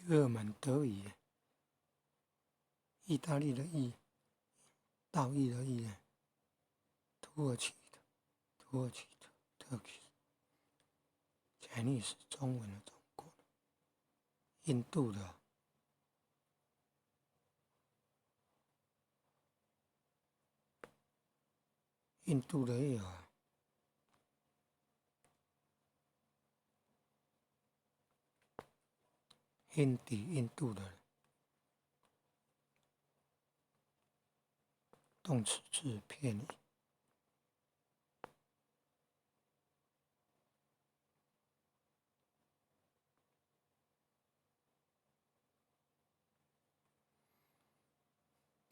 日耳曼德语，意大利的意，道义的义，土耳其的，土耳其的，Turkish，Chinese 中文的中国的，印度的，印度的也有。印地，印度的动词字片语。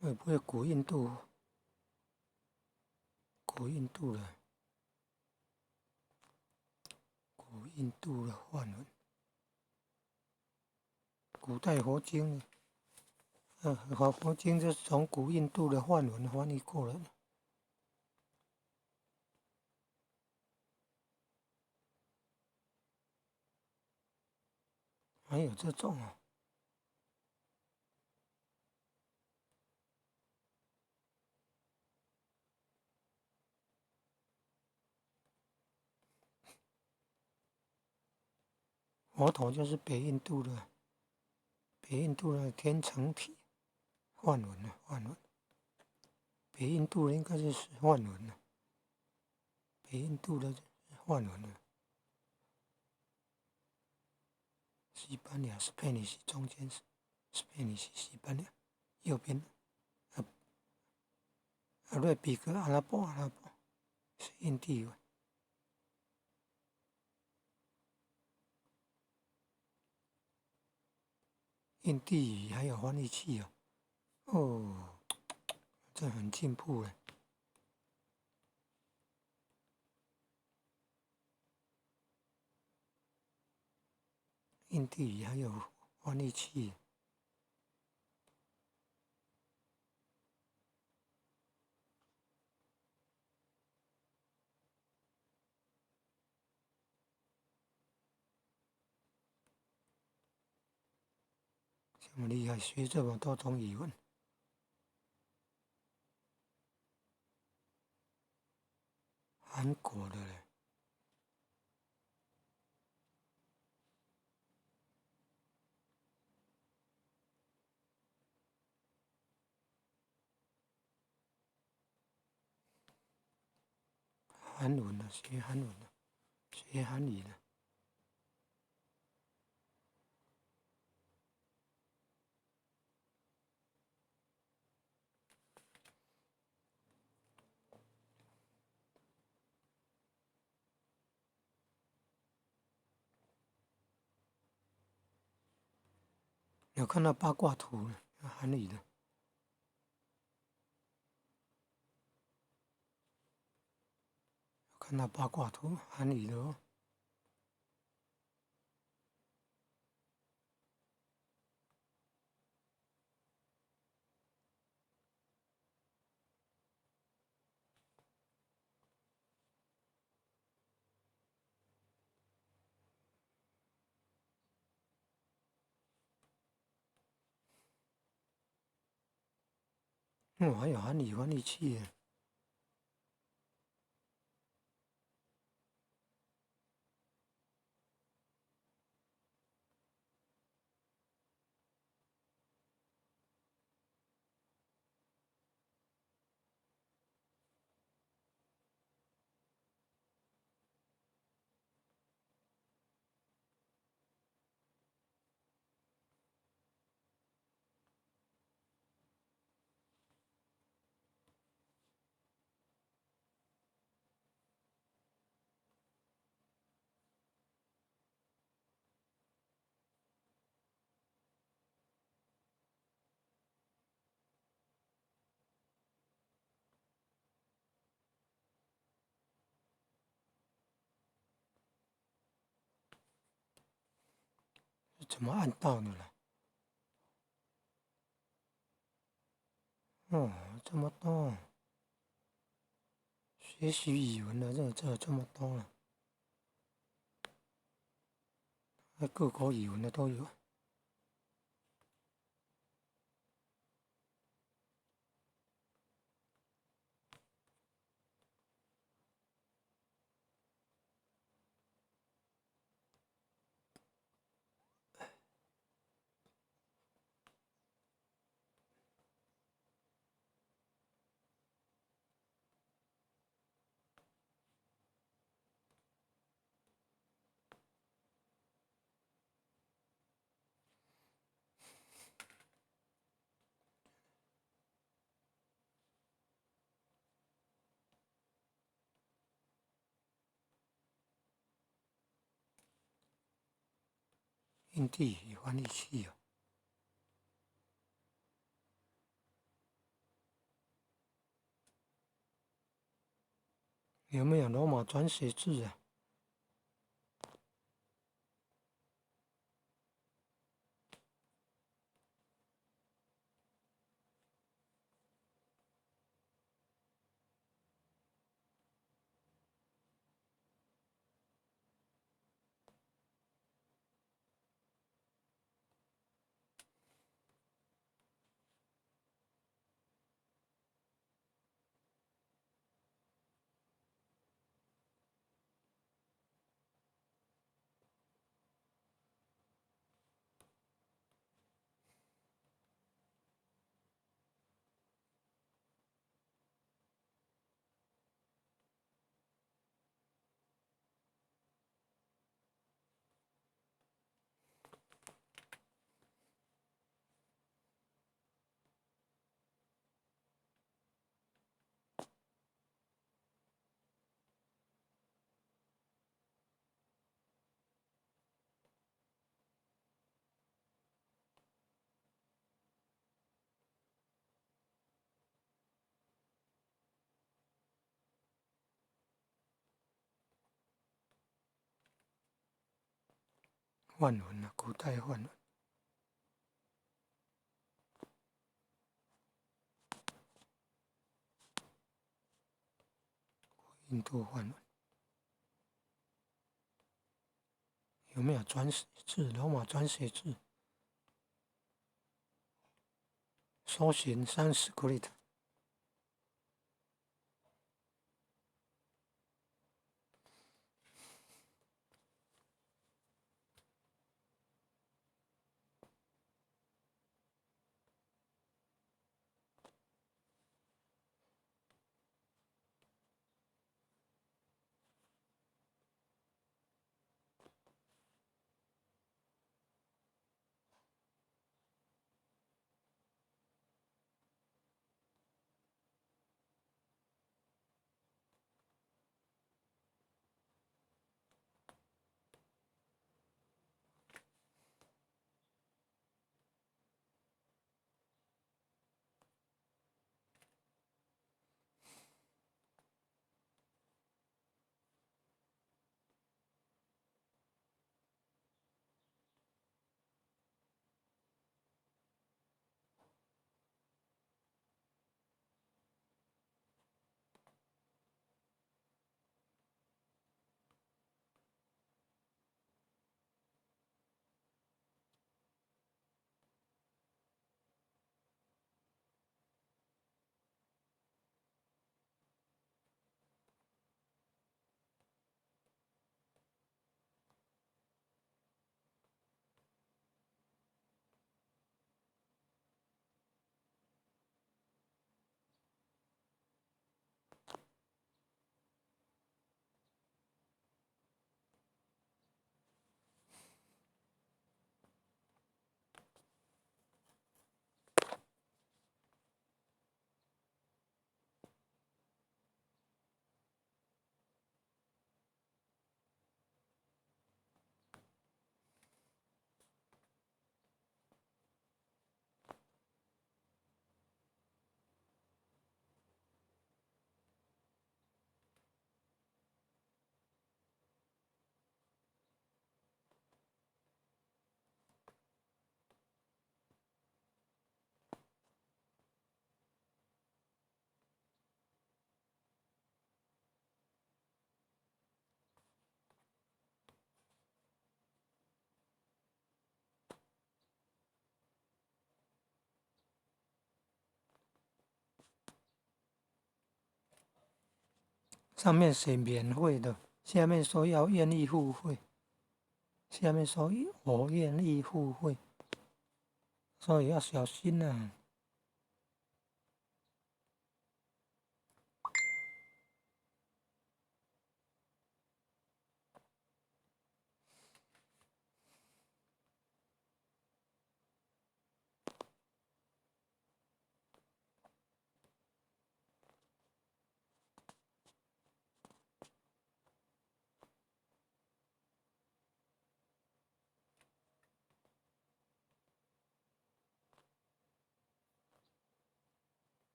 会不会古印度？古印度的，古印度的梵文。古代佛经，佛经就是从古印度的梵文翻译过来的。还有这种啊，佛陀就是北印度的。北印度的天成体，梵文啊，梵文。北印度的应该是梵文啊，北印度的梵文啊。西班牙 Spanish 中间是 Spanish 西班牙，右边啊，阿拉比克阿拉伯阿拉伯是印地语。印地语还有翻译器哦，哦，这很进步了。印地语还有翻译器，这么厉害，学这么多种语文。韩国的嘞，韩文的，学韩文的，学韩语的。有看到八卦图，韩语的。看到八卦图，韩语的哦。哦，还有韩语翻译器。怎么按到的了？哦，这么多，学习语文的这么多了，那各国语文的都有。印地語翻譯器哦。有沒有羅馬轉寫字啊？梵文啊，古代梵文。印度梵文有沒有轉寫字？羅馬轉寫字？搜尋 Sanskrit。上面寫免費的，下面說要願意付費，下面說我願意付費，所以要小心啊。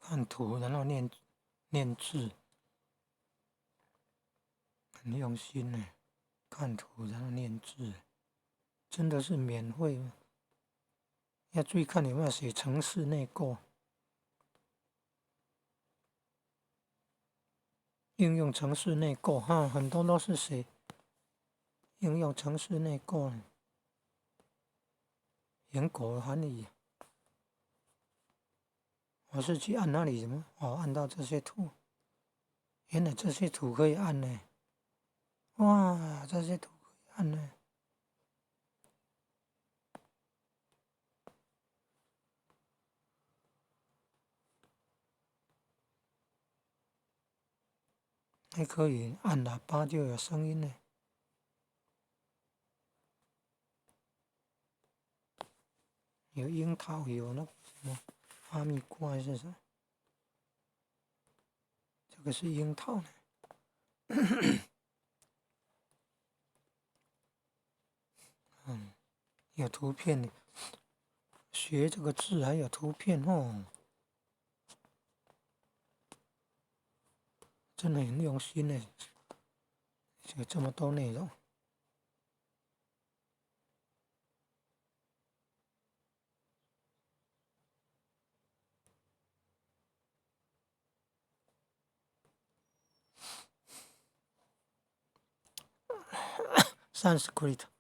看圖，然後念念字，很用心呢。看圖，然後念字，真的是免費嗎？要注意看有沒有寫城市內購。應用程式內購哈，很多都是寫應用程式內購。英國翻譯，我是去按那裡什麼？哦，按到這些圖，原來這些圖可以按呢。哇，這些圖可以按呢。還可以按喇叭就有聲音呢。有櫻桃，有那個什麼哈密瓜還是啥？這個是櫻桃呢。嗯，有圖片，學這個字還有圖片哦，真的很用心呢，有這麼多內容。Sanskrit。